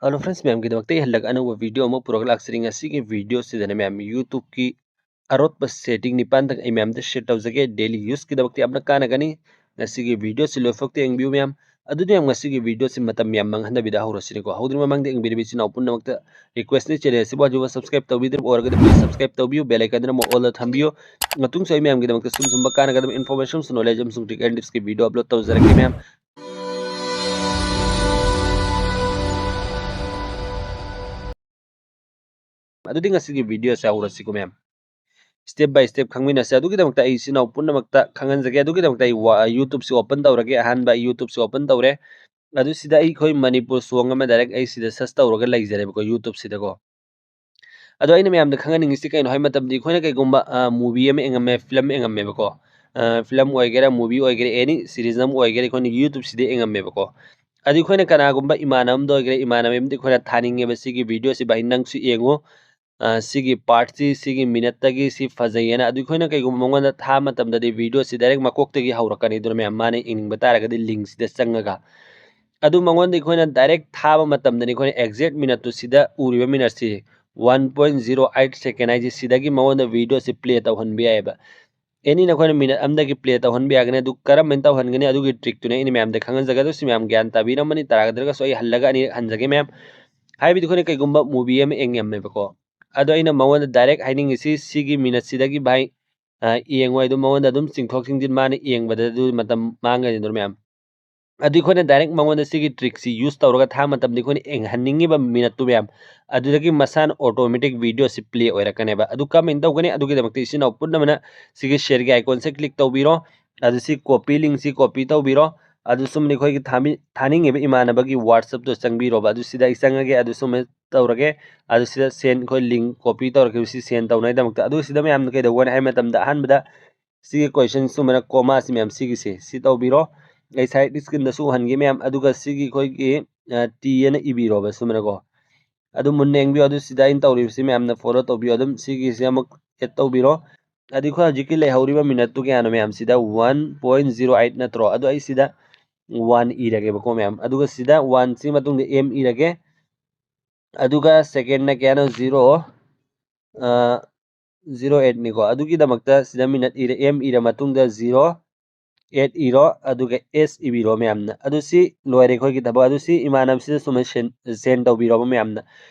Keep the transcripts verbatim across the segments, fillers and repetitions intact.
Hello friends, ꯃꯌꯥꯝꯒꯤꯗꯃꯛꯇ ꯑꯩ ꯍꯟꯗꯛ ꯑꯅꯧꯕ video ꯑꯃ ꯄꯨꯔꯛ ꯂꯥꯛꯆꯔꯤ꯫ ꯉꯁꯤꯒꯤ video ꯁꯤꯗꯅ ꯃꯌꯥꯝ YouTube ꯀꯤ ꯑꯔꯣꯠꯄ setting ꯅꯤꯄꯥꯟꯗꯪ ꯑꯩ ꯃꯌꯥꯝꯗ share ꯇꯧꯖꯒꯦ꯫ Daily use ꯀꯤꯗꯃꯛꯇ ꯌꯥꯝꯅ ꯀꯥꯟꯅꯒꯅꯤ꯫ ꯉꯁꯤꯒꯤ video ꯁꯤ ꯂꯣꯏꯐꯥꯎꯇ ꯌꯦꯡꯕꯤꯌꯨ ꯃꯌꯥꯝ꯫ ꯑꯗꯨꯗꯤ ꯃꯌꯥꯝ, ꯉꯁꯤꯒꯤ video ꯁꯤ ꯃꯇꯝ ꯌꯥꯝ ꯃꯥꯡꯍꯟꯗꯕꯤꯗ ꯍꯧꯔꯁꯤꯅꯦꯀꯣ꯫ ꯍꯧꯗ꯭ꯔꯤꯉꯩ ꯃꯃꯥꯡꯗ ꯌꯦꯡꯕꯤꯔꯤꯕ ꯏꯆꯤꯟ ꯏꯅꯥꯎ ꯄꯨꯝꯅꯃꯛꯇ request ꯅꯤ, channel ꯑꯁꯤꯕꯨ ꯍꯧꯖꯤꯛ ꯐꯥꯎ subscribe ꯇꯧꯕꯤꯗ꯭ꯔꯤꯕ ꯑꯣꯏꯔꯒꯗꯤ please subscribe ꯇꯧꯕꯤꯌꯨ, bell icon ꯗꯨꯅ ꯑꯃꯨꯛ all ꯗ ꯊꯝꯕꯤꯌꯨ꯫ ꯃꯇꯨꯡꯁꯨ ꯑꯩ ꯃꯌꯥꯝꯒꯤꯗꯃꯛꯇ ꯁꯨꯝ ꯁꯨꯝꯕ ꯀꯥꯟꯅꯒꯗꯕ information ꯑꯃꯁꯨꯡ knowledge ꯑꯃꯁꯨꯡ trick and tips ꯀꯤ video upload ꯇꯧꯖꯔꯛꯀꯦ ꯃꯌꯥꯝ꯫ ꯑꯗꯨꯗꯤ ꯉꯁꯤꯒꯤ video ꯁꯦ ꯍꯧꯔꯁꯤꯀꯣ ꯃꯌꯥꯝ꯫ Step by step ꯈꯪꯃꯤꯟꯅꯁꯦ꯫ ꯑꯗꯨꯒꯤꯗꯃꯛꯇ ꯑꯩ ꯏꯆꯤꯟ ꯏꯅꯥꯎ ꯄꯨꯝꯅꯃꯛꯇ ꯈꯪꯍꯟꯖꯒꯦ꯫ ꯑꯗꯨꯒꯤꯗꯃꯛꯇ ꯑꯩ ꯋꯥ-, YouTube ꯁꯤ open ꯇꯧꯔꯒꯦ꯫ ꯑꯍꯥꯟꯕ ꯑꯩ YouTube ꯁꯤ open ꯇꯧꯔꯦ꯫ ꯑꯗꯨ ꯁꯤꯗ ꯑꯩꯈꯣꯏ ꯃꯅꯤꯄꯨꯔ song ꯑꯃ direct ꯑꯩ ꯁꯤꯗ search ꯇꯧꯔꯒ ꯂꯩꯖꯔꯦꯕꯀꯣ, YouTube ꯁꯤꯗꯀꯣ꯫ ꯑꯗꯣ ꯑꯩꯅ ꯃꯌꯥꯝꯗ ꯈꯪꯍꯟꯅꯤꯡꯉꯤꯁꯤ ꯀꯩꯅꯣ ꯍꯥꯏ ꯃꯇꯝꯗ, ꯑꯩꯈꯣꯏꯅ ꯀꯩꯒꯨꯝꯕ, ꯑ, movie ꯑꯃ ꯌꯦꯡꯉꯝꯃꯦ, film ꯌꯦꯡꯉꯝꯃꯦꯕꯀꯣ꯫ ꯑ, film ꯑꯣꯏꯒꯦꯔꯥ, movie ꯑꯣꯏꯒꯦꯔꯥ, any series ꯑꯃ ꯑꯣꯏꯒꯦꯔꯥ, ꯑꯩꯈꯣꯏꯅ YouTube ꯁꯤꯗ ꯌꯦꯡꯉꯝꯃꯦꯕꯀꯣ꯫ ꯑꯗꯨ ꯑꯩꯈꯣꯏꯅ ꯀꯅꯥꯒꯨꯝꯕ ꯏꯃꯥꯟꯅꯕ ꯑꯃꯗ ꯑꯣꯏꯒꯦꯔꯥ, ꯏꯃꯥꯟꯅꯕꯤ ꯑꯃꯗ ꯑꯩꯈꯣꯏꯅ ꯊꯥꯅꯤꯡꯉꯦꯕ, "ꯁꯤꯒꯤ video ꯁꯤ ꯚꯥꯏ ꯅꯪꯁꯨ ꯌꯦꯡꯉꯨ, ꯑ, ꯁꯤꯒꯤ part ꯁꯤ, ꯁꯤꯒꯤ minute ꯇꯒꯤ ꯁꯤ ꯐꯖꯩꯌꯦꯅ", ꯑꯗꯨ ꯑꯩꯈꯣꯏꯅ ꯀꯩꯒꯨꯝꯕ ꯃꯉꯣꯟꯗ ꯊꯥꯕ ꯃꯇꯝꯗꯗꯤ video ꯁꯤ direct ꯃꯀꯣꯛꯇꯒꯤ ꯍꯧꯔꯛꯀꯅꯤ꯫ ꯑꯗꯨꯅ ꯃꯌꯥꯝ ꯃꯥꯅ ꯌꯦꯡꯅꯤꯡꯕ ꯇꯥꯔꯒꯗꯤ link ꯁꯤꯗ ꯆꯪꯉꯒ ꯑꯗꯨ ꯃꯉꯣꯟꯗ ꯑꯩꯈꯣꯏꯅ direct ꯊꯥꯕ ꯃꯇꯝꯗꯅꯤ ꯑꯩꯈꯣꯏꯅ exact minute ꯇꯨ ꯁꯤꯗ ꯎꯔꯤꯕ minute ꯁꯤ one point zero eight second ꯍꯥꯏꯁꯤ ꯁꯤꯗꯒꯤ ꯃꯉꯣꯟꯗ video ꯁꯤ play ꯇꯧꯍꯟꯕ ꯌꯥꯏꯑꯕ꯫ Any ꯅꯈꯣꯏꯅ minute ꯑꯃꯗꯒꯤ play ꯇꯧꯍꯟꯕ ꯌꯥꯒꯅꯤ꯫ ꯑꯗꯨ ꯀꯔꯝꯍꯥꯏꯅ ꯇꯧꯍꯟꯒꯅꯤ? ꯑꯗꯨꯒꯤ trick ꯇꯨꯅꯤ ꯑꯩꯅ ꯃꯌꯥꯝꯗ ꯈꯪꯍꯟꯖꯒꯦ꯫ ꯑꯗꯨ ꯁꯤ ꯃꯌꯥꯝ ꯒ꯭ꯌꯥꯟ ꯇꯥꯕꯤꯔꯝꯃꯅꯤ, ꯇꯥꯔꯒꯗ꯭ꯔꯒꯁꯨ ꯑꯩ ꯍꯜꯂꯒ ꯑꯅꯤꯔꯛ ꯍꯟꯖꯒꯦ ꯃꯌꯥꯝ꯫ ꯍꯥꯏꯕꯗꯤ ꯑꯩꯈꯣꯏꯅ ꯀꯩꯒꯨꯝꯕ movie ꯑꯃ ꯌꯦꯡꯉꯝꯃꯦꯕꯀꯣ, ꯑꯗꯣ ꯑꯩꯅ ꯃꯉꯣꯟꯗ direct ꯍꯥꯏꯅꯤꯡꯉꯤꯁꯤ ꯁꯤꯒꯤ minute ꯁꯤꯗꯒꯤ ꯚꯥꯏ, ꯑ, ꯌꯦꯡꯉꯣ ꯍꯥꯏꯗꯣ ꯃꯉꯣꯟꯗ ꯑꯗꯨꯝ ꯆꯤꯡꯊꯣꯛ ꯆꯤꯡꯁꯤꯟ ꯃꯥꯅ ꯌꯦꯡꯕꯗ ꯑꯗꯨ ꯃꯇꯝ ꯃꯥꯡꯒꯅꯤ ꯑꯗꯨꯅ ꯃꯌꯥꯝ꯫ ꯑꯗꯨ ꯑꯩꯈꯣꯏꯅ direct ꯃꯉꯣꯟꯗ ꯁꯤꯒꯤ trick ꯁꯤ use ꯇꯧꯔꯒ ꯊꯥꯕ ꯃꯇꯝꯗ ꯑꯩꯈꯣꯏꯅ ꯌꯦꯡꯍꯟꯅꯤꯡꯉꯤꯕ minute ꯇꯨ ꯃꯌꯥꯝ ꯑꯗꯨꯗꯒꯤ ꯃꯁꯥꯅ automatic video ꯁꯤ play ꯑꯣꯏꯔꯛꯀꯅꯦꯕ꯫ ꯑꯗꯨ ꯀꯃꯥꯏꯅ ꯇꯧꯒꯅꯤ? ꯑꯗꯨꯒꯤꯗꯃꯛꯇ ꯏꯆꯤꯟ ꯏꯅꯥꯎ ꯄꯨꯝꯅꯃꯛꯅ ꯁꯤꯒꯤ share ꯒꯤ icon ꯁꯦ click ꯇꯧꯕꯤꯔꯣ꯫ ꯑꯗꯨ ꯁꯤ copy, link ꯁꯤ copy ꯇꯧꯕꯤꯔꯣ꯫ ꯑꯗꯨ ꯁꯨꯝ ꯑꯩꯈꯣꯏꯒꯤ ꯊꯥꯃꯤ-, ꯊꯥꯅꯤꯡꯉꯤꯕ ꯏꯃꯥꯟꯅꯕꯒꯤ WhatsApp ꯇꯣ ꯆꯪꯕꯤꯔꯣꯕ꯫ ꯑꯗꯨ ꯁꯤꯗ ꯑꯩ ꯆꯪꯉꯒꯦ꯫ ꯑꯗꯨ ꯁꯨꯝ ꯇꯧꯔꯒꯦ꯫ ꯑꯗꯨ ꯁꯤꯗ send, ꯑꯩꯈꯣꯏ link copy ꯇꯧꯔꯛꯈꯤꯕ ꯁꯤ send ꯇꯧꯅꯉꯥꯏꯗꯃꯛꯇ꯫ ꯑꯗꯨ ꯁꯤꯗ ꯃꯌꯥꯝꯅ ꯀꯩꯗꯧꯒꯅꯤ ꯍꯥꯏ ꯃꯇꯝꯗ, ꯑꯍꯥꯟꯕꯗ ꯁꯤꯒꯤ question ꯁꯨꯃꯥꯏꯅ comma ꯁꯤ ꯃꯌꯥꯝ ꯁꯤꯒꯤꯁꯦ ꯁꯤ ꯇꯧꯕꯤꯔꯣ꯫ ꯑꯩ side screen ꯗꯁꯨ ꯎꯍꯟꯒꯦ ꯃꯌꯥꯝ꯫ ꯑꯗꯨꯒ ꯁꯤꯒꯤ ꯑꯩꯈꯣꯏꯒꯤ, ꯑ, T ꯑꯅ ꯏꯕꯤꯔꯣꯕ ꯁꯨꯃꯥꯏꯅꯀꯣ꯫ ꯑꯗꯨ ꯃꯨꯟꯅ ꯌꯦꯡꯕꯤꯌꯨ꯫ ꯑꯗꯨ ꯁꯤꯗ ꯑꯩꯅ ꯇꯧꯔꯤꯕꯁꯤ ꯃꯌꯥꯝꯅ follow ꯇꯧꯕꯤꯌꯨ꯫ ꯑꯗꯨꯝ ꯁꯤꯒꯤꯁꯦ ꯑꯃꯨꯛ add ꯇꯧꯕꯤꯔꯣ꯫ ꯑꯗꯨ ꯑꯩꯈꯣꯏ ꯍꯧꯖꯤꯛꯀꯤ ꯂꯩꯍꯧꯔꯤꯕ minute ꯇꯨ ꯀꯌꯥꯅꯣ ꯃꯌꯥꯝ? ꯁꯤꯗ one point zero eight ꯅꯠꯇ꯭ꯔꯣ? ꯑꯗꯨ ꯑꯩ ꯁꯤꯗ one ꯏꯔꯒꯦꯕꯀꯣ ꯃꯌꯥꯝ꯫ ꯑꯗꯨꯒ ꯁꯤꯗ one ꯁꯤ ꯃꯇꯨꯡꯗ M ꯏꯔꯒꯦ꯫ ꯑꯗꯨꯒ second ꯅ ꯀꯌꯥꯅꯣ? Zero, zero eight ꯅꯤꯀꯣ꯫ ꯑꯗꯨꯒꯤꯗꯃꯛꯇ ꯁꯤꯗ minute ꯏꯔ, M ꯏꯔ ꯃꯇꯨꯡꯗ zero eight ꯏꯔꯣ, ꯑꯗꯨꯒ S ꯏꯕꯤꯔꯣ ꯃꯌꯥꯝꯅ꯫ ꯑꯗꯨ ꯁꯤ ꯂꯣꯏꯔꯦ ꯑꯩꯈꯣꯏꯒꯤ ꯊꯕꯛ꯫ ꯑꯗꯨ ꯁꯤ ꯏꯃꯥꯟꯅꯕꯁꯤꯗ ꯁꯨꯃꯥꯏꯅ send, send ꯇꯧꯕꯤꯔꯣꯕ ꯃꯌꯥꯝꯅ꯫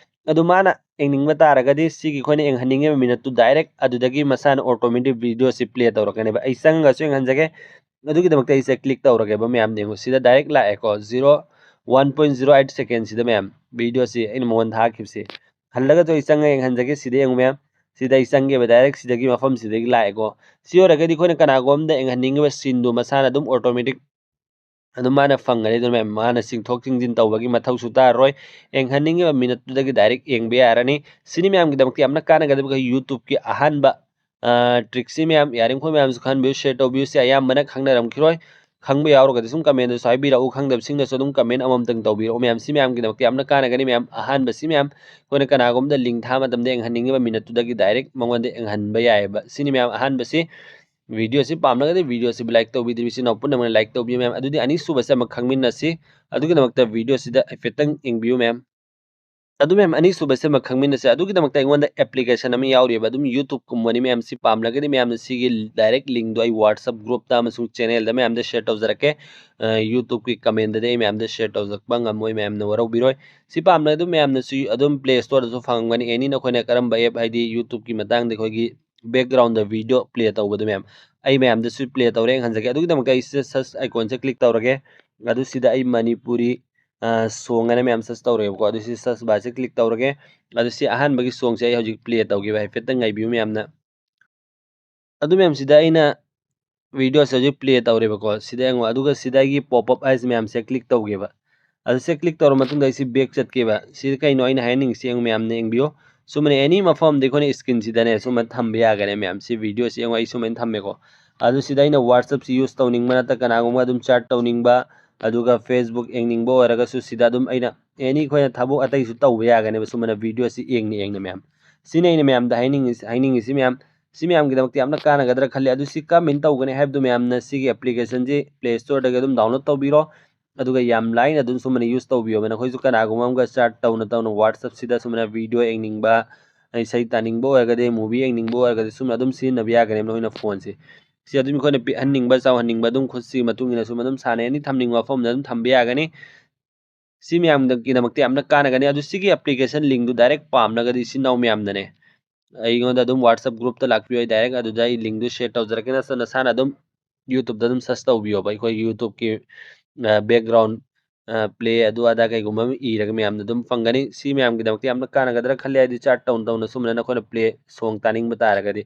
ꯑꯗꯨ ꯃꯥꯅ ꯌꯦꯡꯅꯤꯡꯕ ꯇꯥꯔꯒꯗꯤ ꯁꯤꯒꯤ ꯑꯩꯈꯣꯏꯅ ꯌꯦꯡꯍꯟꯅꯤꯡꯉꯤꯕ minute ꯇꯨ direct ꯑꯗꯨꯗꯒꯤ ꯃꯁꯥꯅ automatic video ꯁꯤ play ꯇꯧꯔꯛꯀꯅꯦꯕ꯫ ꯑꯩ ꯆꯪꯉꯒꯁꯨ ꯌꯦꯡꯍꯟꯖꯒꯦ꯫ ꯑꯗꯨꯒꯤꯗꯃꯛꯇ ꯑꯩꯁꯦ click ꯇꯧꯔꯒꯦꯕ ꯃꯌꯥꯝ꯫ ꯌꯦꯡꯉꯨ, ꯁꯤꯗ direct ꯂꯥꯛꯑꯦꯀꯣ, zero, one point zero eight second ꯁꯤꯗ ꯃꯌꯥꯝ꯫ Video ꯁꯤ ꯑꯩꯅ ꯃꯉꯣꯟꯗ ꯊꯥꯈꯤꯕꯁꯦ꯫ ꯍꯜꯂꯒꯁꯨ ꯑꯩ ꯆꯪꯉ ꯌꯦꯡꯍꯟꯖꯒꯦ꯫ ꯁꯤꯗ ꯌꯦꯡꯉꯨ ꯃꯌꯥꯝ, ꯁꯤꯗ ꯑꯩ ꯆꯪꯒꯦꯕ, direct ꯁꯤꯗꯒꯤ ꯃꯐꯝꯁꯤꯗꯒꯤ ꯂꯥꯛꯑꯦꯀꯣ꯫ ꯁꯤ ꯑꯣꯏꯔꯒꯗꯤ ꯑꯩꯈꯣꯏꯅ ꯀꯅꯥꯒꯨꯝꯕ ꯑꯃꯗ ꯌꯦꯡꯍꯟꯅꯤꯡꯉꯤꯕ scene ꯗꯨ ꯃꯁꯥꯅ ꯑꯗꯨꯝ automatic ꯑꯗꯨꯝ ꯃꯥꯅ ꯐꯪꯒꯅꯤ꯫ ꯑꯗꯨꯅ ꯃꯌꯥꯝ, ꯃꯥꯅ ꯆꯤꯡꯊꯣꯛ ꯆꯤꯡꯁꯤꯟ ꯇꯧꯕꯒꯤ ꯃꯊꯧꯁꯨ ꯇꯥꯔꯔꯣꯏ꯫ ꯌꯦꯡꯍꯟꯅꯤꯡꯉꯤꯕ minute ꯇꯨꯗꯒꯤ direct ꯌꯦꯡꯕ ꯌꯥꯔꯅꯤ꯫ ꯁꯤꯅꯤ ꯃꯌꯥꯝꯒꯤꯗꯃꯛꯇ ꯌꯥꯝꯅ ꯀꯥꯟꯅꯒꯗꯕ ꯑꯩꯈꯣꯏ YouTube ꯀꯤ ꯑꯍꯥꯟꯕ, ꯑ, trick ꯁꯤ ꯃꯌꯥꯝ꯫ ꯌꯥꯔꯤꯃꯈꯣꯏ ꯃꯌꯥꯝꯁꯨ ꯈꯪꯍꯟꯕꯤꯌꯨ, share ꯇꯧꯕꯤꯌꯨ꯫ ꯁꯤ ꯑꯌꯥꯝꯕꯅ ꯈꯪꯅꯔꯝꯈꯤꯔꯣꯏ꯫ ꯈꯪꯕ ꯌꯥꯎꯔꯒꯗꯤ ꯁꯨꯝ comment ꯗꯁꯨ ꯍꯥꯏꯕꯤꯔꯛꯎ, ꯈꯪꯗꯕꯁꯤꯡꯅꯁꯨ ꯑꯗꯨꯝ comment ꯑꯃꯃꯝꯇꯪ ꯇꯧꯕꯤꯔꯛꯎ ꯃꯌꯥꯝ꯫ ꯁꯤ ꯃꯌꯥꯝꯒꯤꯗꯃꯛꯇ ꯌꯥꯝꯅ ꯀꯥꯟꯅꯒꯅꯤ ꯃꯌꯥꯝ꯫ ꯑꯍꯥꯟꯕ ꯁꯤ ꯃꯌꯥꯝ, ꯑꯩꯈꯣꯏꯅ ꯀꯅꯥꯒꯨꯝꯕꯗ link ꯊꯥꯕ ꯃꯇꯝꯗ ꯌꯦꯡꯍꯟꯅꯤꯡꯉꯤꯕ minute ꯇꯨꯗꯒꯤ direct ꯃꯉꯣꯟꯗ ꯌꯦꯡꯍꯟꯕ ꯌꯥꯏꯑꯕ꯫ ꯁꯤꯅꯤ ꯃꯌꯥꯝ ꯑꯍꯥꯟꯕꯁꯤ꯫ Video ꯁꯤ ꯄꯥꯝꯂꯒꯗꯤ video ꯁꯤꯕꯨ like ꯇꯧꯕꯤꯗ꯭ꯔꯤꯕ ꯏꯆꯤꯟ ꯏꯅꯥꯎ ꯄꯨꯝꯅꯃꯛꯅ like ꯇꯧꯕꯤꯌꯨ ꯃꯌꯥꯝ꯫ ꯑꯗꯨꯗꯤ ꯑꯅꯤꯁꯨꯕꯁꯦ ꯑꯃ ꯈꯪꯃꯤꯟꯅꯁꯤ꯫ ꯑꯗꯨꯒꯤꯗꯃꯛꯇ video ꯁꯤꯗ ꯍꯥꯏꯐꯦꯠꯇꯪ ꯌꯦꯡꯕꯤꯌꯨ ꯃꯌꯥꯝ꯫ ꯑꯗꯨ ꯃꯌꯥꯝ, ꯑꯅꯤꯁꯨꯕꯁꯦ ꯑꯃ ꯈꯪꯃꯤꯟꯅꯁꯦ꯫ ꯑꯗꯨꯒꯤꯗꯃꯛꯇ ꯑꯩꯉꯣꯟꯗ application ꯑꯃ ꯌꯥꯎꯔꯤꯕ, ꯑꯗꯨꯝ YouTube ꯀꯨꯝꯕꯅꯤ ꯃꯌꯥꯝ꯫ ꯁꯤ ꯄꯥꯝꯂꯒꯗꯤ ꯃꯌꯥꯝꯅ ꯁꯤꯒꯤ direct link ꯗꯣ ꯑꯩ WhatsApp group ꯇ ꯑꯃꯁꯨꯡ channel ꯗ ꯃꯌꯥꯝꯗ share ꯇꯧꯖꯔꯛꯀꯦ꯫ ꯑ, YouTube ꯀꯤ comment ꯗꯗꯤ ꯑꯩ ꯃꯌꯥꯝꯗ share ꯇꯧꯖꯔꯛꯄ ꯉꯝꯃꯣꯏ, ꯃꯌꯥꯝꯅ ꯋꯥꯔꯧꯕꯤꯔꯣꯏ꯫ ꯁꯤ ꯄꯥꯝꯂꯒꯗꯤ ꯃꯌꯥꯝꯅꯁꯨ ꯑꯗꯨꯝ Play Store ꯗꯁꯨ ꯐꯪꯉꯝꯒꯅꯤ꯫ Any ꯅꯈꯣꯏꯅ ꯀꯔꯝꯕ app, ꯍꯥꯏꯗꯤ YouTube ꯀꯤ ꯃꯇꯥꯡꯗ ꯑꯩꯈꯣꯏꯒꯤ background ꯗ video play ꯇꯧꯕꯗꯣ ꯃꯌꯥꯝ, ꯑꯩ ꯃꯌꯥꯝꯗꯁꯨ play ꯇꯧꯔꯦ ꯌꯦꯡꯍꯟꯖꯒꯦ꯫ ꯑꯗꯨꯒꯤꯗꯃꯛꯇ ꯑꯩ ꯁꯤꯗ search icon ꯁꯦ click ꯇꯧꯔꯒꯦ꯫ ꯑꯗꯨ ꯁꯤꯗ ꯑꯩ ꯃꯅꯤꯄꯨꯔꯤ, ꯑ, song ꯍꯥꯏꯅ ꯃꯌꯥꯝ search ꯇꯧꯔꯦꯕꯀꯣ꯫ ꯑꯗꯨ ꯁꯤ search bar ꯁꯦ click ꯇꯧꯔꯒꯦ꯫ ꯑꯗꯨ ꯁꯤ ꯑꯍꯥꯟꯕꯒꯤ song ꯁꯦ ꯑꯩ ꯍꯧꯖꯤꯛ play ꯇꯧꯒꯦꯕ, ꯍꯥꯏꯐꯦꯠꯇꯪ ꯉꯥꯏꯕꯤꯌꯨ ꯃꯌꯥꯝꯅ꯫ ꯑꯗꯨ ꯃꯌꯥꯝꯁꯤꯗ ꯑꯩꯅ video ꯁꯦ ꯍꯧꯖꯤꯛ play ꯇꯧꯔꯦꯕꯀꯣ꯫ ꯁꯤꯗ ꯌꯦꯡꯉꯣ, ꯑꯗꯨꯒ ꯁꯤꯗ ꯑꯩꯒꯤ pop up ꯍꯥꯏꯁꯦ ꯃꯌꯥꯝꯁꯦ click ꯇꯧꯒꯦꯕ꯫ ꯑꯗꯨ ꯁꯦ click ꯇꯧꯔ ꯃꯇꯨꯡꯗ ꯑꯩꯁꯤ back ꯆꯠꯀꯦꯕ꯫ ꯁꯤꯗ ꯀꯩꯅꯣ ꯑꯩꯅ ꯍꯥꯏꯅꯤꯡꯉꯤꯁꯤ ꯌꯦꯡꯉꯨ ꯃꯌꯥꯝꯅ ꯌꯦꯡꯕꯤꯌꯨ꯫ ꯁꯨꯃꯥꯏꯅ any ꯃꯐꯝ ꯑꯃꯗ ꯑꯩꯈꯣꯏꯅ screen ꯁꯤꯗꯅꯦ ꯁꯨꯃꯥꯏꯅ ꯊꯝꯕ ꯌꯥꯒꯅꯤ ꯃꯌꯥꯝ꯫ ꯁꯤ video ꯁꯤ ꯌꯦꯡꯉꯣ, ꯑꯩ ꯁꯨꯃꯥꯏꯅ ꯊꯝꯃꯦꯀꯣ꯫ ꯑꯗꯨ ꯁꯤꯗ ꯑꯩꯅ WhatsApp ꯁꯤ use ꯇꯧꯅꯤꯡꯕ ꯅꯠꯇ꯭ꯔ ꯀꯅꯥꯒꯨꯝꯕ ꯑꯗꯨꯝ chat ꯇꯧꯅꯤꯡꯕ, ꯑꯗꯨꯒ Facebook ꯌꯦꯡꯅꯤꯡꯕ ꯑꯣꯏꯔꯒꯁꯨ ꯁꯤꯗ ꯑꯗꯨꯝ ꯑꯩꯅ any ꯑꯩꯈꯣꯏꯅ ꯊꯕꯛ ꯑꯇꯩꯁꯨ ꯇꯧꯕ ꯌꯥꯒꯅꯦꯕ ꯁꯨꯃꯥꯏꯅ video ꯁꯤ ꯌꯦꯡꯅ ꯌꯦꯡꯅ ꯃꯌꯥꯝ꯫ ꯁꯤꯅꯤ ꯑꯩꯅ ꯃꯌꯥꯝꯗ ꯍꯥꯏꯅꯤꯡꯉꯤꯁꯤ, ꯍꯥꯏꯅꯤꯡꯉꯤꯁꯤ ꯃꯌꯥꯝ꯫ ꯁꯤ ꯃꯌꯥꯝꯒꯤꯗꯃꯛꯇ ꯌꯥꯝꯅ ꯀꯥꯟꯅꯒꯗ꯭ꯔꯥ ꯈꯜꯂꯤ꯫ ꯑꯗꯨ ꯁꯤ ꯀꯔꯝꯍꯥꯏꯅ ꯇꯧꯒꯅꯤ ꯍꯥꯏꯕꯗꯨ ꯃꯌꯥꯝꯅ ꯁꯤꯒꯤ application ꯁꯤ Play Store ꯗꯒꯤ ꯑꯗꯨꯝ download ꯇꯧꯕꯤꯔꯣ꯫ ꯑꯗꯨꯒ ꯌꯥꯝ ꯂꯥꯏꯅ ꯑꯗꯨꯝ ꯁꯨꯃꯥꯏꯅ use ꯇꯧꯕꯤꯌꯣꯕ꯫ ꯅꯈꯣꯏꯁꯨ ꯀꯅꯥꯒꯨꯝꯕ ꯑꯃꯒ chat ꯇꯧꯅ ꯇꯧꯅ WhatsApp-ꯁꯤꯗ ꯁꯨꯃꯥꯏꯅ video ꯌꯦꯡꯅꯤꯡꯕ, ꯏꯁꯩ ꯇꯥꯅꯤꯡꯕ ꯑꯣꯏꯔꯒꯗꯤ, movie ꯌꯦꯡꯅꯤꯡꯕ ꯑꯣꯏꯔꯒꯗꯤ ꯁꯨꯝ ꯑꯗꯨꯝ ꯁꯤꯖꯤꯟꯅꯕ ꯌꯥꯒꯅꯦꯕ ꯅꯈꯣꯏꯅ phone-ꯁꯦ꯫ ꯁꯤ ꯑꯗꯨꯝ ꯑꯩꯈꯣꯏꯅ ꯄꯤꯛꯍꯟꯅꯤꯡꯕ, ꯆꯥꯎꯍꯟꯅꯤꯡꯕ ꯑꯗꯨꯝ ꯈꯨꯠꯁꯤꯒꯤ ꯃꯇꯨꯡ ꯏꯟꯅ ꯁꯨꯝ ꯑꯗꯨꯝ ꯁꯥꯟꯅꯩ, ꯑꯗꯨꯝ ꯊꯝꯅꯤꯡꯕ ꯃꯐꯝꯗ ꯑꯗꯨꯝ ꯊꯝꯕ ꯌꯥꯒꯅꯤ꯫ ꯁꯤ ꯃꯌꯥꯝꯒꯤꯗꯃꯛꯇ ꯌꯥꯝꯅ ꯀꯥꯟꯅꯒꯅꯤ꯫ ꯑꯗꯨ ꯁꯤꯒꯤ application link-ꯗꯨ direct ꯄꯥꯝꯂꯒꯗꯤ ꯏꯆꯤꯟ ꯏꯅꯥꯎ ꯃꯌꯥꯝꯅꯅꯦ, ꯑꯩꯉꯣꯟꯗ ꯑꯗꯨꯝ WhatsApp group-ꯇ ꯂꯥꯛꯄꯤꯌꯣ, ꯑꯩ direct ꯑꯗꯨꯗ ꯑꯩ link-ꯗꯨ share ꯇꯧꯖꯔꯛꯀꯦ꯫ ꯅꯁꯥ-, ꯅꯁꯥꯅ ꯑꯗꯨꯝ YouTube-ꯇ ꯑꯗꯨꯝ search ꯇꯧꯕꯤꯌꯣꯕ, ꯑꯩꯈꯣꯏꯒꯤ YouTube-ꯀꯤ, ꯑ, background, ꯑ, play ꯑꯗꯨ ꯑꯗꯥ ꯀꯩꯒꯨꯝꯕ ꯑꯃ ꯏꯔꯒ ꯃꯌꯥꯝꯅ ꯑꯗꯨꯝ ꯐꯪꯒꯅꯤ꯫ ꯁꯤ ꯃꯌꯥꯝꯒꯤꯗꯃꯛꯇ ꯌꯥꯝꯅ ꯀꯥꯟꯅꯒꯗ꯭ꯔꯥ ꯈꯜꯂꯦ, ꯍꯥꯏꯗꯤ chat ꯇꯧꯅ ꯇꯧꯅ ꯁꯨꯝꯕꯅ ꯅꯈꯣꯏꯅ play song ꯇꯥꯅꯤꯡꯕ ꯇꯥꯔꯒꯗꯤ꯫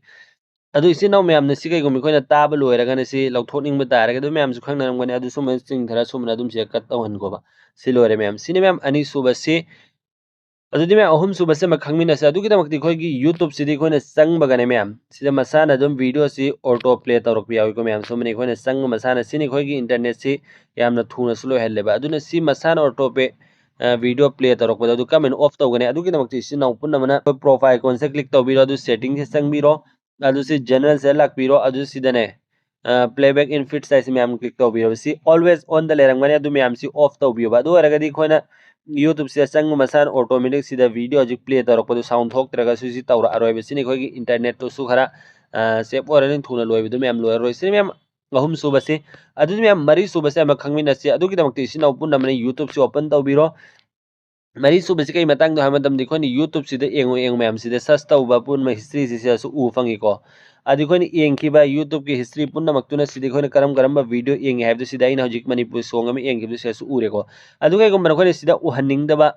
ꯑꯗꯨ ꯏꯆꯤꯟ ꯏꯅꯥꯎ ꯃꯌꯥꯝꯅ ꯁꯤ ꯀꯩꯒꯨꯝꯕ ꯑꯩꯈꯣꯏꯅ ꯇꯥꯕ ꯂꯣꯏꯔꯒꯅ ꯁꯤ ꯂꯧꯊꯣꯛꯅꯤꯡꯕ ꯇꯥꯔꯒꯗꯤ ꯑꯗꯨ ꯃꯌꯥꯝꯁꯨ ꯈꯪꯅꯔꯝꯒꯅꯤ꯫ ꯑꯗꯨ ꯁꯨꯝꯕ ꯆꯤꯡꯊꯔ ꯁꯨꯝꯕꯅ ꯑꯗꯨꯝ ꯁꯤꯗ cut ꯇꯧꯍꯟꯈꯣꯕ꯫ ꯁꯤ ꯂꯣꯏꯔꯦ ꯃꯌꯥꯝ꯫ ꯁꯤꯅꯤ ꯃꯌꯥꯝ ꯑꯅꯤꯁꯨꯕꯁꯤ꯫ ꯑꯗꯨꯗꯤ ꯃꯌꯥꯝ ꯑꯍꯨꯝꯁꯨꯕꯁꯤ ꯑꯃ ꯈꯪꯃꯤꯟꯅꯁꯦ꯫ ꯑꯗꯨꯒꯤꯗꯃꯛꯇꯤ ꯑꯩꯈꯣꯏꯒꯤ YouTube-ꯁꯤꯗꯤ ꯑꯩꯈꯣꯏꯅ ꯆꯪꯕꯒꯅꯦ ꯃꯌꯥꯝ꯫ ꯁꯤꯗ ꯃꯁꯥꯅ ꯑꯗꯨꯝ video-ꯁꯤ auto play ꯇꯧꯔꯛꯄ ꯌꯥꯎꯏꯀꯣ ꯃꯌꯥꯝ꯫ ꯁꯨꯝꯕꯅꯤ ꯑꯩꯈꯣꯏꯅ ꯆꯪꯕ ꯃꯁꯥꯅ꯫ ꯁꯤꯅꯤ ꯑꯩꯈꯣꯏꯒꯤ internet-ꯁꯤ ꯌꯥꯝꯅ ꯊꯨꯅꯁꯨ ꯂꯣꯏꯍꯜꯂꯦꯕ꯫ ꯑꯗꯨꯅ ꯁꯤ ꯃꯁꯥꯅ auto play, ꯑ, video play ꯇꯧꯔꯛꯄꯗ ꯑꯗꯨ ꯀꯔꯝꯍꯥꯏꯅ off ꯇꯧꯒꯅꯤ? ꯑꯗꯨꯒꯤꯗꯃꯛꯇ ꯏꯆꯤꯟ ꯏꯅꯥꯎ ꯄꯨꯝꯅꯃꯛꯅ ꯑꯩꯈꯣꯏ profile icon-ꯁꯦ click ꯇꯧꯕꯤꯔꯣ꯫ ꯑꯗꯨ setting-ꯁꯦ ꯆꯪꯕꯤꯔꯣ꯫ ꯑꯗꯨ ꯁꯤ general-ꯁꯦ ꯂꯥꯛꯄꯤꯔꯣ꯫ ꯑꯗꯨ ꯁꯤꯗꯅꯦ, ꯑ, playback in feeds ꯍꯥꯏꯁꯤ ꯃꯌꯥꯝ click ꯇꯧꯕꯤꯔꯣ꯫ ꯁꯤ always on-ꯗ ꯂꯩꯔꯝꯒꯅꯤ, ꯑꯗꯨ ꯃꯌꯥꯝꯁꯤ off ꯇꯧꯕꯤꯌꯣꯕ꯫ ꯑꯗꯨ ꯑꯣꯏꯔꯒꯗꯤ ꯑꯩꯈꯣꯏꯅ YouTube-ꯁꯤꯗ ꯆꯪꯕ ꯃꯁꯥꯅ automatic ꯁꯤꯗ video ꯍꯧꯖꯤꯛ play ꯇꯧꯔꯛꯄꯗꯨ sound ꯊꯣꯛꯇ꯭ꯔꯒꯁꯨ ꯁꯤ ꯇꯧꯔꯛꯑꯔꯣꯏꯕ꯫ ꯁꯤꯅꯤ ꯑꯩꯈꯣꯏꯒꯤ internet-ꯇꯨꯁꯨ ꯈꯔ, ꯑ, save ꯑꯣꯏꯔꯅꯤ, ꯊꯨꯅ ꯂꯣꯏꯕꯗꯨ ꯃꯌꯥꯝ ꯂꯣꯏꯔꯔꯣꯏ꯫ ꯁꯤꯅꯤ ꯃꯌꯥꯝ ꯑꯍꯨꯝꯁꯨꯕꯁꯤ꯫ ꯑꯗꯨꯗꯤ ꯃꯌꯥꯝ ꯃꯔꯤꯁꯨꯕꯁꯦ ꯑꯃ ꯈꯪꯃꯤꯟꯅꯁꯤ꯫ ꯑꯗꯨꯒꯤꯗꯃꯛꯇ ꯏꯆꯤꯟ ꯏꯅꯥꯎ ꯄꯨꯝꯅꯃꯛꯅ YouTube-ꯁꯤ open ꯇꯧꯕꯤꯔꯣ꯫ ꯃꯔꯤꯁꯨꯕꯁꯤ ꯀꯩ ꯃꯇꯥꯡꯗꯣ ꯍꯥꯏꯕ ꯃꯇꯝꯗ ꯑꯩꯈꯣꯏꯅ YouTube-ꯁꯤꯗ ꯌꯦꯡꯉꯨ ꯌꯦꯡꯉꯨ ꯃꯌꯥꯝꯁꯤꯗ search ꯇꯧꯕ ꯄꯨꯝꯅꯃꯛ history-ꯁꯤ ꯁꯤꯗꯁꯨ ꯎꯕ ꯐꯪꯉꯤꯀꯣ꯫ ꯑꯗꯨ ꯑꯩꯈꯣꯏꯅ ꯌꯦꯡꯈꯤꯕ YouTube-ꯀꯤ history ꯄꯨꯝꯅꯃꯛꯇꯨꯅ ꯁꯤꯗ ꯑꯩꯈꯣꯏꯅ ꯀꯔꯝ ꯀꯔꯝꯕ video ꯌꯦꯡꯉꯤ ꯍꯥꯏꯕꯗꯨ ꯁꯤꯗ ꯑꯩꯅ ꯍꯧꯖꯤꯛ ꯃꯅꯤꯄꯨꯔ song ꯑꯃ ꯌꯦꯡꯈꯤꯕꯗꯨ ꯁꯤꯗꯁꯨ ꯎꯔꯦꯀꯣ꯫ ꯑꯗꯨ ꯀꯩꯒꯨꯝꯕ ꯅꯈꯣꯏꯅ ꯁꯤꯗ ꯎꯍꯟꯅꯤꯡꯗꯕ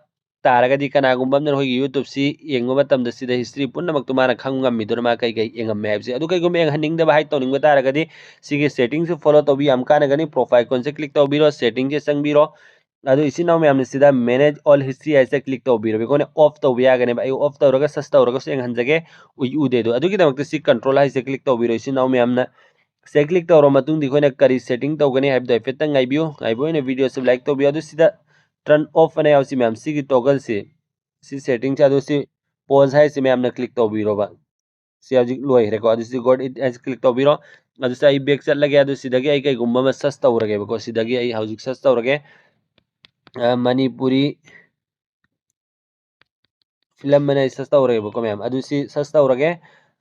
ꯇꯥꯔꯒꯗꯤ ꯀꯅꯥꯒꯨꯝꯕ ꯑꯃꯅ ꯅꯈꯣꯏꯒꯤ YouTube-ꯁꯤ ꯌꯦꯡꯕ ꯃꯇꯝꯗ ꯁꯤꯗ history ꯄꯨꯝꯅꯃꯛꯇꯨ ꯃꯥꯅ ꯈꯪꯕ ꯉꯝꯃꯤꯗꯨꯅ ꯃꯥ ꯀꯩ ꯀꯩ ꯌꯦꯡꯉꯝꯃꯦ ꯍꯥꯏꯕꯁꯦ꯫ ꯑꯗꯨ ꯀꯩꯒꯨꯝꯕ ꯌꯦꯡꯍꯟꯅꯤꯡꯗꯕ hide ꯇꯧꯅꯤꯡꯕ ꯇꯥꯔꯒꯗꯤ ꯁꯤꯒꯤ setting-ꯁꯤ follow ꯇꯧꯕꯤ ꯌꯥꯝ ꯀꯥꯟꯅꯒꯅꯤ꯫ Profile icon-ꯁꯦ click ꯇꯧꯕꯤꯔꯣ, setting-ꯁꯦ ꯆꯪꯕꯤꯔꯣ꯫ ꯑꯗꯨ ꯏꯆꯤꯟ ꯏꯅꯥꯎ ꯃꯌꯥꯝꯅ ꯁꯤꯗ manage all history ꯍꯥꯏꯁꯦ click ꯇꯧꯕꯤꯔꯣ꯫ ꯑꯩꯈꯣꯏꯅ off ꯇꯧꯕ ꯌꯥꯒꯅꯦꯕ꯫ ꯑꯩ off ꯇꯧꯔꯒ search ꯇꯧꯔꯒꯁꯨ ꯌꯦꯡꯍꯟꯖꯒꯦ, ꯎꯏ ꯎꯗꯦ ꯑꯗꯣ꯫ ꯑꯗꯨꯒꯤꯗꯃꯛꯇ ꯁꯤ control ꯍꯥꯏꯁꯦ click ꯇꯧꯕꯤꯔꯣ ꯏꯆꯤꯟ ꯏꯅꯥꯎ ꯃꯌꯥꯝꯅ꯫ ꯁꯦ click ꯇꯧꯔ ꯃꯇꯨꯡꯗ ꯑꯩꯈꯣꯏꯅ ꯀꯔꯤ setting ꯇꯧꯒꯅꯤ ꯍꯥꯏꯕꯗꯣ ꯍꯥꯏꯐꯦꯠꯇꯪ ꯉꯥꯏꯕꯤꯌꯨ꯫ ꯉꯥꯏꯕ ꯑꯣꯏꯅ video-ꯁꯤ like ꯇꯧꯕꯤꯌꯨ꯫ ꯑꯗꯨ ꯁꯤꯗ turn off ꯑꯅ ꯌꯥꯎꯁꯤ ꯃꯌꯥꯝ, ꯁꯤꯒꯤ toggle-ꯁꯤ, ꯁꯤ setting-ꯁꯦ ꯑꯗꯨ ꯁꯤ pause ꯍꯥꯏꯁꯤ ꯃꯌꯥꯝꯅ click ꯇꯧꯕꯤꯔꯣꯕ꯫ ꯁꯤ ꯍꯧꯖꯤꯛ ꯂꯣꯏꯈ꯭ꯔꯦꯀꯣ꯫ ꯑꯗꯨ ꯁꯤ got it ꯍꯥꯏꯁꯤ click ꯇꯧꯕꯤꯔꯣ꯫ ꯑꯗꯨꯁꯨ ꯑꯩ back ꯆꯠꯂꯒꯦ꯫ ꯑꯗꯨ ꯁꯤꯗꯒꯤ ꯑꯩ ꯀꯩꯒꯨꯝꯕ ꯑꯃ search ꯇꯧꯔꯒꯦꯕꯀꯣ꯫ ꯁꯤꯗꯒꯤ ꯑꯩ ꯍꯧꯖꯤꯛ search ꯇꯧꯔꯒꯦ꯫ ꯑ, ꯃꯅꯤꯄꯨꯔꯤ film ꯑꯅ ꯑꯩ search ꯇꯧꯔꯦꯕꯀꯣ ꯃꯌꯥꯝ꯫ ꯑꯗꯨ ꯁꯤ search ꯇꯧꯔꯒꯦ꯫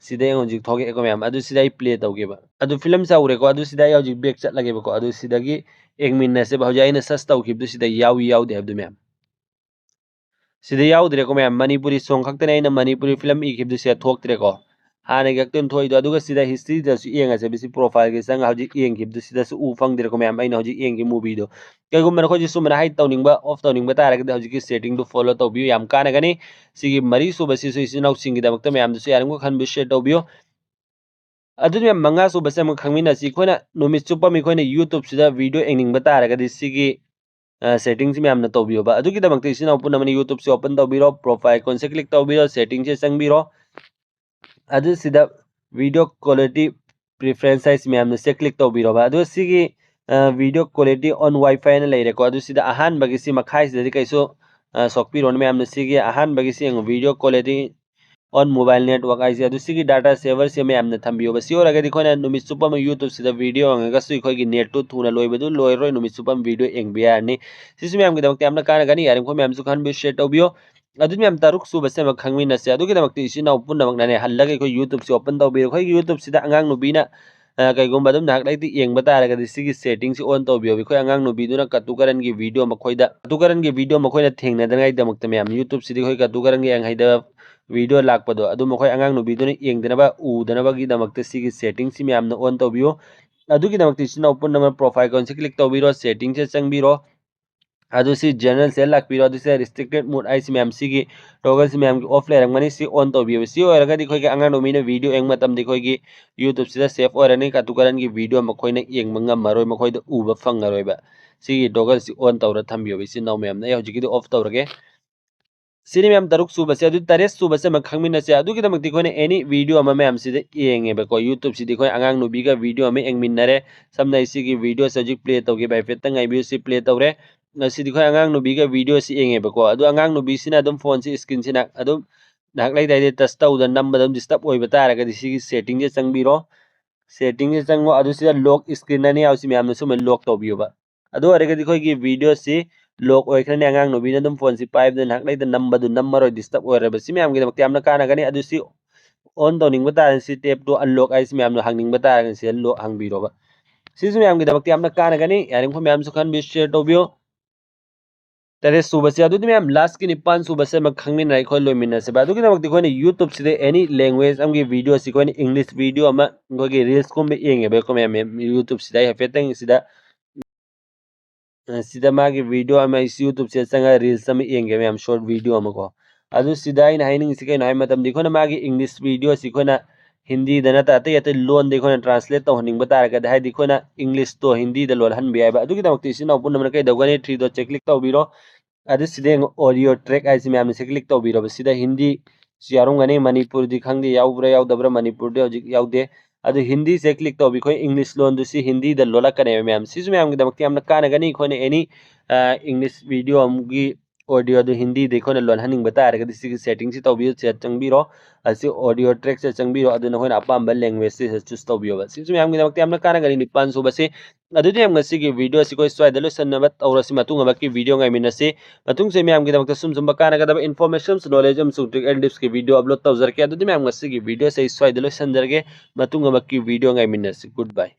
ꯁꯤꯗ ꯑꯩ ꯍꯧꯖꯤꯛ ꯊꯣꯛꯂꯛꯑꯦꯀꯣ ꯃꯌꯥꯝ꯫ ꯑꯗꯨ ꯁꯤꯗ ꯑꯩ play ꯇꯧꯒꯦꯕ꯫ ꯑꯗꯨ film ꯁꯦ ꯎꯔꯦꯀꯣ꯫ ꯑꯗꯨ ꯁꯤꯗ ꯑꯩ ꯍꯧꯖꯤꯛ back ꯆꯠꯂꯒꯦꯕꯀꯣ꯫ ꯑꯗꯨ ꯁꯤꯗꯒꯤ ꯌꯦꯡꯃꯤꯟꯅꯁꯦꯕ꯫ ꯍꯧꯖꯤꯛ ꯑꯩꯅ search ꯇꯧꯈꯤꯕꯗꯨ ꯁꯤꯗ ꯌꯥꯎꯏ ꯌꯥꯎꯗꯦ ꯍꯥꯏꯕꯗꯨ ꯃꯌꯥꯝ꯫ ꯁꯤꯗ ꯌꯥꯎꯗ꯭ꯔꯦꯀꯣ ꯃꯌꯥꯝ꯫ ꯃꯅꯤꯄꯨꯔꯤ song ꯈꯛꯇꯅꯦ ꯑꯩꯅ ꯃꯅꯤꯄꯨꯔꯤ film ꯏꯈꯤꯕꯗꯨ ꯁꯤꯗ ꯊꯣꯛꯇ꯭ꯔꯦꯀꯣ꯫ ꯍꯥꯟꯅꯒꯤ ꯈꯛꯇꯅ ꯊꯣꯛꯏꯗꯣ꯫ ꯑꯗꯨꯒ ꯁꯤꯗ history ꯗꯁꯨ ꯌꯦꯡꯉꯁꯦꯕ꯫ ꯁꯤ profile ꯒꯤ ꯆꯪꯉ ꯍꯧꯖꯤꯛ ꯌꯦꯡꯈꯤꯕꯗꯨ ꯁꯤꯗꯁꯨ ꯎ ꯐꯪꯗ꯭ꯔꯦꯀꯣ ꯃꯌꯥꯝ꯫ ꯑꯩꯅ ꯍꯧꯖꯤꯛ ꯌꯦꯡꯈꯤꯕ movie ꯗꯣ꯫ ꯀꯩꯒꯨꯝꯕ ꯅꯈꯣꯏꯁꯦ ꯁꯨꯝꯕꯅ hide ꯇꯧꯅꯤꯡꯕ, off ꯇꯧꯅꯤꯡꯕ ꯇꯥꯔꯒꯗꯤ ꯍꯧꯖꯤꯛꯀꯤ setting ꯗꯨ follow ꯇꯧꯕꯤꯌꯨ, ꯌꯥꯝ ꯀꯥꯟꯅꯒꯅꯤ꯫ ꯁꯤꯒꯤ ꯃꯔꯤ ꯁꯨꯕꯁꯤꯁꯨ ꯏꯆꯤꯟ ꯏꯅꯥꯎꯁꯤꯡꯒꯤꯗꯃꯛꯇ ꯃꯌꯥꯝꯗꯁꯨ ꯌꯥꯔꯤꯕꯃꯈꯩ ꯈꯟꯕꯤꯌꯨ, share ꯇꯧꯕꯤꯌꯨ꯫ ꯑꯗꯨꯅ ꯃꯌꯥꯝ ꯃꯉꯥ ꯁꯨꯕꯁꯦ ꯑꯃꯨꯛ ꯈꯪꯃꯤꯟꯅꯁꯤ꯫ ꯑꯩꯈꯣꯏꯅ ꯅꯨꯃꯤꯠ ꯆꯨꯞꯄ ꯑꯃ ꯑꯩꯈꯣꯏꯅ YouTube ꯁꯤꯗ video ꯌꯦꯡꯅꯤꯡꯕ ꯇꯥꯔꯒꯗꯤ ꯁꯤꯒꯤ, ꯑ, setting ꯁꯤ ꯃꯌꯥꯝꯅ ꯇꯧꯕꯤꯌꯣꯕ꯫ ꯑꯗꯨꯒꯤꯗꯃꯛꯇ ꯏꯆꯤꯟ ꯏꯅꯥꯎ ꯄꯨꯝꯅꯃꯛꯅ YouTube ꯁꯤ open ꯇꯧꯕꯤꯔꯣ, profile icon ꯁꯦ click ꯇꯧꯕꯤꯔꯣ, setting ꯁꯦ ꯆꯪꯕꯤꯔꯣ꯫ ꯑꯗꯨ ꯁꯤꯗ video quality preference ꯍꯥꯏꯁꯤ ꯃꯌꯥꯝꯅ ꯁꯤꯗ click ꯇꯧꯕꯤꯔꯣꯕ꯫ ꯑꯗꯨ ꯁꯤꯒꯤ, ꯑ, video quality on Wi-Fi ꯍꯥꯏꯅ ꯂꯩꯔꯦꯀꯣ꯫ ꯑꯗꯨ ꯁꯤꯗ ꯑꯍꯥꯟꯕꯒꯤ ꯁꯤ ꯃꯈꯥꯏꯁꯤꯗꯗꯤ ꯀꯩꯁꯨ, ꯑ, ꯁꯣꯛꯄꯤꯔꯣꯅꯨ ꯃꯌꯥꯝꯅ꯫ ꯁꯤꯒꯤ ꯑꯍꯥꯟꯕꯒꯤ ꯁꯤ ꯌꯦꯡꯉꯨ, video quality on mobile network ꯍꯥꯏꯁꯦ꯫ ꯑꯗꯨ ꯁꯤꯒꯤ data saver ꯁꯦ ꯃꯌꯥꯝꯅ ꯊꯝꯕꯤꯌꯣꯕ꯫ ꯁꯤ ꯑꯣꯏꯔꯒꯗꯤ ꯑꯩꯈꯣꯏꯅ ꯅꯨꯃꯤꯠ ꯆꯨꯞꯄ ꯑꯃ YouTube ꯁꯤꯗ video ꯌꯦꯡꯉꯒꯁꯨ ꯑꯩꯈꯣꯏꯒꯤ net ꯇꯨ ꯊꯨꯅ ꯂꯣꯏꯕꯗꯨ ꯂꯣꯏꯔꯣꯏ, ꯅꯨꯃꯤꯠ ꯆꯨꯞꯄ ꯑꯃ video ꯌꯦꯡꯕ ꯌꯥꯔꯅꯤ꯫ ꯁꯤꯁꯨ ꯃꯌꯥꯝꯒꯤꯗꯃꯛꯇ ꯌꯥꯝꯅ ꯀꯥꯟꯅꯒꯅꯤ꯫ ꯌꯥꯔꯤꯃꯈꯩ ꯃꯌꯥꯝꯁꯨ ꯈꯟꯕꯤꯌꯨ, share ꯇꯧꯕꯤꯌꯣ꯫ ꯑꯗꯨ ꯃꯌꯥꯝ ꯇꯔꯨꯛ ꯁꯨꯕꯁꯦ ꯑꯃ ꯈꯪꯃꯤꯟꯅꯁꯦ꯫ ꯑꯗꯨꯒꯤꯗꯃꯛꯇ ꯏꯆꯤꯟ ꯏꯅꯥꯎ ꯄꯨꯝꯅꯃꯛꯅꯅꯦ ꯍꯜꯂꯒ ꯑꯩꯈꯣꯏ YouTube ꯁꯦ open ꯇꯧꯕꯤꯔꯣ꯫ ꯑꯩꯈꯣꯏꯒꯤ YouTube ꯁꯤꯗ ꯑꯉꯥꯡ ꯅꯨꯕꯤꯅ, ꯑ, ꯀꯩꯒꯨꯝꯕ ꯑꯗꯨꯝ ꯉꯥꯏꯍꯥꯛ ꯂꯩꯇ ꯌꯦꯡꯕ ꯇꯥꯔꯒꯗꯤ ꯁꯤꯒꯤ setting ꯁꯤ on ꯇꯧꯕꯤꯌꯣ꯫ ꯑꯩꯈꯣꯏ ꯑꯉꯥꯡ ꯅꯨꯕꯤꯗꯨꯅ ꯀꯇꯨ ꯀꯔꯟꯒꯤ video ꯃꯈꯣꯏꯗ, ꯀꯇꯨ ꯀꯔꯟꯒꯤ video ꯃꯈꯣꯏꯅ ꯊꯦꯡꯅꯗꯅꯉꯥꯏꯗꯃꯛꯇ ꯃꯌꯥꯝ YouTube ꯁꯤꯗꯤ ꯑꯩꯈꯣꯏ ꯀꯇꯨ ꯀꯔꯟꯒꯤ ꯌꯥꯝ ꯍꯩꯗꯕ video ꯂꯥꯛꯄꯗꯣ ꯑꯗꯨ ꯃꯈꯣꯏ ꯑꯉꯥꯡ ꯅꯨꯕꯤꯗꯨꯅ ꯌꯦꯡꯗꯅꯕ, ꯎꯗꯅꯕꯒꯤꯗꯃꯛꯇ ꯁꯤꯒꯤ setting ꯁꯤ ꯃꯌꯥꯝꯅ on ꯇꯧꯕꯤꯌꯨ꯫ ꯑꯗꯨꯒꯤꯗꯃꯛꯇ ꯏꯆꯤꯟ ꯏꯅꯥꯎ ꯄꯨꯝꯅꯃꯛ profile icon ꯁꯤ click ꯇꯧꯕꯤꯔꯣ, setting ꯁꯦ ꯆꯪꯕꯤꯔꯣ꯫ ꯑꯗꯨ ꯁꯤ general ꯁꯤꯗ ꯂꯥꯛꯄꯤꯔꯣ꯫ ꯑꯗꯨ ꯁꯤꯗ restricted mode ꯍꯥꯏꯁꯤ ꯃꯌꯥꯝ ꯁꯤꯒꯤ toggle ꯁꯤ ꯃꯌꯥꯝꯒꯤ off ꯂꯩꯔꯝꯒꯅꯤ꯫ ꯁꯤ on ꯇꯧꯕꯤꯌꯨ꯫ ꯁꯤ ꯑꯣꯏꯔꯒꯗꯤ ꯑꯩꯈꯣꯏꯒꯤ ꯑꯉꯥꯡ ꯅꯨꯕꯤꯅ video ꯌꯦꯡꯕ ꯃꯇꯝꯗ ꯑꯩꯈꯣꯏꯒꯤ YouTube ꯁꯤꯗ save ꯑꯣꯏꯔꯅꯤ꯫ ꯀꯇꯨ ꯀꯔꯟꯒꯤ video ꯃꯈꯣꯏꯅ ꯌꯦꯡꯕ ꯉꯝꯃꯔꯣꯏ, ꯃꯈꯣꯏꯗ ꯎꯕ ꯐꯪꯉꯔꯣꯏꯕ꯫ ꯁꯤꯒꯤ toggle ꯁꯤ on ꯇꯧꯔ ꯊꯝꯕꯤꯌꯣ ꯏꯆꯤꯟ ꯏꯅꯥꯎ ꯃꯌꯥꯝꯅ꯫ ꯑꯩ ꯍꯧꯖꯤꯛꯀꯤꯗꯤ off ꯇꯧꯔꯒꯦ꯫ ꯁꯤꯅꯤ ꯃꯌꯥꯝ ꯇꯔꯨꯛ ꯁꯨꯕꯁꯦ꯫ ꯑꯗꯨ ꯇꯔꯦꯠ ꯁꯨꯕꯁꯦ ꯑꯃ ꯈꯪꯃꯤꯟꯅꯁꯦ꯫ ꯑꯗꯨꯒꯤꯗꯃꯛꯇꯤ ꯑꯩꯈꯣꯏꯅ any video ꯑꯃ ꯃꯌꯥꯝꯁꯤꯗ ꯌꯦꯡꯉꯦꯕꯀꯣ꯫ YouTube ꯁꯤꯗꯤ ꯑꯩꯈꯣꯏ ꯑꯉꯥꯡ ꯅꯨꯕꯤꯒ video ꯑꯃ ꯌꯦꯡꯃꯤꯟꯅꯔꯦ꯫ ꯁꯝꯅ ꯑꯩ ꯁꯤꯒꯤ video ꯁꯦ ꯍꯧꯖꯤꯛ play ꯇꯧꯒꯦꯕ, ꯍꯥꯏꯐꯦꯠꯇꯪ ꯉꯥꯏꯕꯤꯌꯨ꯫ ꯁꯤ play ꯇꯧꯔꯦ꯫ ꯉꯁꯤꯗꯤ ꯑꯩꯈꯣꯏ ꯑꯉꯥꯡ ꯅꯨꯕꯤꯒ video ꯁꯤ ꯌꯦꯡꯉꯦꯕꯀꯣ꯫ ꯑꯗꯨ ꯑꯉꯥꯡ ꯅꯨꯕꯤꯁꯤꯅ ꯑꯗꯨꯝ phone ꯁꯤ screen ꯁꯤꯅ ꯑꯗꯨꯝ ꯉꯥꯏꯍꯥꯛ ꯂꯩꯇꯥꯏꯗꯤ touch ꯇꯧꯗꯅ ꯅꯝꯕꯗ ꯑꯗꯨꯝ disturb ꯑꯣꯏꯕ ꯇꯥꯔꯒꯗꯤ ꯁꯤꯒꯤ setting ꯁꯦ ꯆꯪꯕꯤꯔꯣ꯫ ꯁꯦꯇꯤꯡꯁꯦ ꯆꯪꯉꯣ, ꯑꯗꯨ ꯁꯤꯗ ꯂꯣꯛ ꯁ꯭ꯀ꯭ꯔꯤꯟ ꯑꯅ ꯌꯥꯎꯁꯤ ꯃꯌꯥꯝꯅ ꯁꯨꯝꯕ ꯂꯣꯛ ꯇꯧꯕꯤꯌꯣꯕ꯫ ꯑꯗꯨ ꯑꯣꯏꯔꯒꯗꯤ ꯑꯩꯈꯣꯏꯒꯤ ꯚꯤꯗꯤꯑꯣꯁꯤ ꯂꯣꯛ ꯑꯣꯏꯈ꯭ꯔꯅꯤ꯫ ꯑꯉꯥꯡ ꯅꯨꯕꯤꯅ ꯑꯗꯨꯝ ꯐꯣꯟꯁꯤ ꯄꯥꯏꯕꯗ ꯉꯥꯏꯍꯥꯛ ꯂꯩꯇ ꯅꯝꯕꯗꯨ ꯅꯝꯃꯔꯣꯏ, ꯗꯤꯁꯇꯔꯕ ꯑꯣꯏꯔꯣꯏꯕ꯫ ꯁꯤ ꯃꯌꯥꯝꯒꯤꯗꯃꯛꯇ ꯌꯥꯝꯅ ꯀꯥꯟꯅꯒꯅꯤ꯫ ꯑꯗꯨ ꯁꯤ ꯑꯣꯟ ꯇꯧꯅꯤꯡꯕ ꯇꯥꯔꯒꯗꯤ ꯁꯤ ꯇꯦꯞ ꯇꯨ ꯑꯟꯂꯣꯛ ꯍꯥꯏꯁꯤ ꯃꯌꯥꯝꯅ ꯍꯥꯡꯅꯤꯡꯕ ꯇꯥꯔꯒꯗꯤ ꯁꯤꯗ ꯂꯣꯛ ꯍꯥꯡꯕꯤꯔꯣꯕ꯫ ꯁꯤꯁꯨ ꯃꯌꯥꯝꯒꯤꯗꯃꯛꯇ ꯌꯥꯝꯅ ꯀꯥꯟꯅꯒꯅꯤ꯫ ꯌꯥꯔꯤꯃꯈꯩ ꯃꯌꯥꯝꯁꯨ ꯈꯟꯕꯤꯌꯨ, ꯁꯤꯌꯔ ꯇꯧꯕꯤꯌꯨ꯫ ꯇꯔꯦꯠ ꯁꯨꯕꯁꯦ, ꯑꯗꯨꯗꯤ ꯃꯌꯥꯝ ꯂꯥꯁꯀꯤ ꯅꯤꯄꯥꯟ ꯁꯨꯕꯁꯦ ꯑꯃ ꯈꯪꯃꯤꯟꯅꯔ ꯑꯩꯈꯣꯏ ꯂꯣꯏꯃꯤꯟꯅꯁꯦꯕ꯫ ꯑꯗꯨꯒꯤꯗꯃꯛꯇ ꯑꯩꯈꯣꯏꯅ ꯌꯨꯇ꯭ꯌꯨꯕꯁꯤꯗ ꯑꯦꯅꯤ ꯂꯦꯡꯒ꯭ꯋꯦꯖ ꯑꯃꯒꯤ ꯚꯤꯗꯤꯑꯣꯁꯤ ꯑꯩꯈꯣꯏꯅ ꯏꯪꯂꯤꯁ ꯚꯤꯗꯤꯑꯣ ꯑꯃ ꯑꯩꯈꯣꯏꯒꯤ ꯔꯤꯜꯁꯀꯨꯝꯕ ꯌꯦꯡꯉꯦꯕ ꯑꯩꯈꯣꯏ ꯃꯌꯥꯝ ꯌꯨꯇ꯭ꯌꯨꯕꯁꯤꯗ꯫ ꯑꯩ ꯍꯥꯏꯐꯦꯠꯇꯪ ꯁꯤꯗ, ꯑ, ꯁꯤꯗ ꯃꯥꯒꯤ ꯚꯤꯗꯤꯑꯣ ꯑꯃ ꯑꯩ ꯌꯨꯇ꯭ꯌꯨꯕꯁꯤꯗ ꯆꯪꯉꯒ ꯔꯤꯜꯁ ꯑꯃ ꯌꯦꯡꯒꯦ ꯃꯌꯥꯝ, ꯁꯣꯔꯠ ꯚꯤꯗꯤꯑꯣ ꯑꯃꯀꯣ꯫ ꯑꯗꯨ ꯁꯤꯗ ꯑꯩꯅ ꯍꯥꯏꯅꯤꯡꯉꯤꯁꯤ ꯀꯩꯅꯣ ꯍꯥꯏꯕ ꯃꯇꯝꯗ ꯑꯩꯈꯣꯏꯅ ꯃꯥꯒꯤ ꯏꯪꯂꯤꯁ ꯚꯤꯗꯤꯑꯣꯁꯤ ꯑꯩꯈꯣꯏꯅ ꯍꯤꯟꯗꯤꯗ ꯅꯠꯇ ꯑꯇꯩ ꯑꯇꯩ ꯂꯣꯟꯗ ꯑꯩꯈꯣꯏꯅ ꯇ꯭ꯔꯥꯟꯁꯂꯦꯠ ꯇꯧꯍꯟꯅꯤꯡꯕ ꯇꯥꯔꯒꯗꯤ, ꯍꯥꯏꯗꯤ ꯑꯩꯈꯣꯏꯅ ꯏꯪꯂꯤꯁꯇꯣ ꯍꯤꯟꯗꯤꯗ ꯂꯣꯜꯍꯟꯕ ꯌꯥꯏꯕ꯫ ꯑꯗꯨꯒꯤꯗꯃꯛꯇ ꯏꯆꯤꯟ ꯏꯅꯥꯎ ꯄꯨꯝꯅꯃꯛꯅ ꯀꯩꯗꯧꯒꯅꯤ, ꯊ꯭ꯔꯤ ꯗꯣꯠꯁꯦ ꯀ꯭ꯂꯤꯛ ꯇꯧꯕꯤꯔꯣ꯫ ꯑꯗꯨ ꯁꯤꯗ ꯌꯦꯡꯉꯣ, ꯑꯣꯗꯤꯑꯣ ꯇ꯭ꯔꯦꯛ ꯍꯥꯏꯁꯤ ꯃꯌꯥꯝꯅ ꯁꯤ ꯀ꯭ꯂꯤꯛ ꯇꯧꯕꯤꯔꯕ꯫ ꯁꯤꯗ ꯍꯤꯟꯗꯤꯁꯨ ꯌꯥꯎꯔꯝꯒꯅꯤ, ꯃꯅꯤꯄꯨꯔꯗꯤ ꯈꯪꯗꯦ ꯌꯥꯎꯕ꯭ꯔꯥ ꯌꯥꯎꯗꯕ꯭ꯔꯥ, ꯃꯅꯤꯄꯨꯔꯗꯤ ꯍꯧꯖꯤꯛ ꯌꯥꯎꯗꯦ꯫ ꯑꯗꯨ ꯍꯤꯟꯗꯤꯁꯦ ꯀ꯭ꯂꯤꯛ ꯇꯧꯕꯤ, ꯑꯩꯈꯣꯏ ꯏꯪꯂꯤꯁ ꯂꯣꯟꯗꯨ ꯁꯤ ꯍꯤꯟꯗꯤꯗ ꯂꯣꯜꯂꯛꯀꯅꯦꯕ ꯃꯌꯥꯝ꯫ ꯁꯤꯁꯨ ꯃꯌꯥꯝꯒꯤꯗꯃꯛꯇ ꯌꯥꯝꯅ ꯀꯥꯟꯅꯒꯅꯤ꯫ ꯑꯩꯈꯣꯏꯅ ꯑꯦꯅꯤ ꯏꯪꯂꯤꯁ ꯚꯤꯗꯤꯑꯣ ꯑꯃꯒꯤ ꯑꯣꯗꯤꯑꯣꯗꯨ ꯍꯤꯟꯗꯤꯗ ꯑꯩꯈꯣꯏꯅ ꯂꯣꯜꯍꯟꯅꯤꯡꯕ ꯇꯥꯔꯒꯗꯤ ꯁꯤꯒꯤ ꯁꯦꯇꯤꯡꯁꯤ ꯇꯧꯕꯤꯌꯨ, ꯁꯤꯗ ꯆꯪꯕꯤꯔꯣ꯫ ꯑꯁꯤ ꯑꯣꯗꯤꯑꯣ ꯇ꯭ꯔꯦꯛꯁꯤꯗ ꯆꯪꯕꯤꯔꯣ, ꯑꯗꯨ ꯅꯈꯣꯏꯅ ꯑꯄꯥꯝꯕ ꯂꯦꯡꯒ꯭ꯋꯦꯖꯁꯤ ꯆꯨꯁ ꯇꯧꯕꯤꯌꯣꯕ꯫ ꯁꯤꯁꯨ ꯃꯌꯥꯝꯒꯤꯗꯃꯛꯇ ꯌꯥꯝꯅ ꯀꯥꯟꯅꯒꯅꯤ, ꯅꯤꯄꯥꯟ ꯁꯨꯕꯁꯤ꯫ ꯑꯗꯨꯗꯤ ꯃꯌꯥꯝ ꯉꯁꯤꯒꯤ ꯚꯤꯗꯤꯑꯣꯁꯤ ꯑꯩꯈꯣꯏ ꯁ꯭ꯋꯥꯏꯗ ꯂꯣꯏꯁꯤꯟꯅꯕ ꯇꯧꯔꯁꯤ꯫ ꯃꯇꯨꯡ ꯑꯃꯛꯀꯤ ꯚꯤꯗꯤꯑꯣ ꯉꯥꯏꯃꯤꯟꯅꯁꯤ꯫ ꯃꯇꯨꯡꯁꯦ ꯃꯌꯥꯝꯒꯤꯗꯃꯛꯇ ꯁꯨꯝ ꯁꯨꯝꯕ ꯀꯥꯟꯅꯒꯗꯕ ꯏꯟꯐꯣꯔꯃꯦꯁꯟꯁ, ꯅꯣꯂꯦꯖ ꯑꯃꯁꯨꯡ ꯇ꯭ꯔꯤꯛ ꯑꯦꯟ ꯇꯤꯞꯁꯀꯤ ꯚꯤꯗꯤꯑꯣ ꯑꯞꯂꯣꯗ ꯇꯧꯖꯔꯛꯀꯦ꯫ ꯑꯗꯨꯗꯤ ꯃꯌꯥꯝ ꯉꯁꯤꯒꯤ ꯚꯤꯗꯤꯑꯣꯁꯦ ꯑꯩ ꯁ꯭ꯋꯥꯏꯗ ꯂꯣꯏꯁꯤꯟꯖꯔꯒꯦ꯫ ꯃꯇꯨꯡ ꯑꯃꯛꯀꯤ ꯚꯤꯗꯤꯑꯣ ꯉꯥꯏꯃꯤꯟꯅꯁꯤ꯫ ꯒꯨꯗ ꯕꯥꯏ꯫